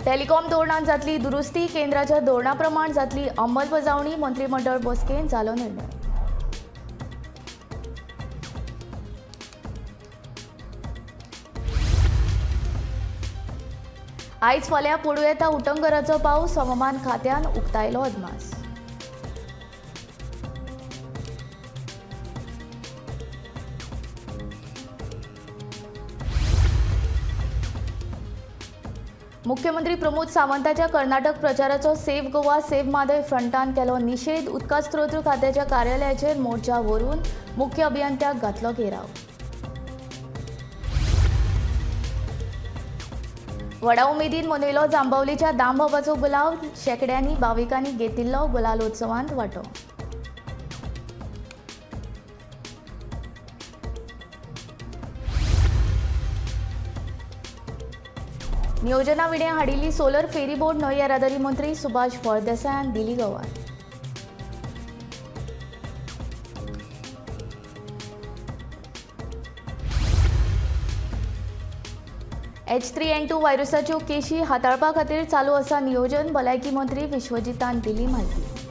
Telecom धोरणांत जातली दुरुस्ती, केंद्राच्या धोरणा प्रमाण जातली अंमलबजावणी, मंत्रिमंडळ बसकेंत जालो निर्णय. आयज फाल्यां पडूं येता उटंगराचो पावस, हवामान खात्यान उक्तायलो अदमास. मुख्यमंत्री प्रमोद सावंताच्या कर्नाटक प्रचाराचो सेव्ह गोवा सेव्ह म्हादय फ्रंटान केलो निशेध. उदका स्रोत खात्याच्या कार्यालयाचेर मोर्चा व्हरून मुख्य अभियंत्याक घातलो घेराव. व्हडा उमेदीन मनयलो जांबावलीच्या दामबाबाचो गुलाल, शेंकड्यांनी भाविकांनी घेतिल्लो गुलालोत्सवांत वांटो. नियोजना विणें हाडिल्ली सोलर फेरीबोट न्हंय येरादारी मंत्री सुभाष फळदेसायान दिली गवाय. H3N2 व्हायरसाच्यो केशी हाताळपा खातीर चालू आसा नियोजन, भलायकी मंत्री विश्वजितान दिली म्हायती.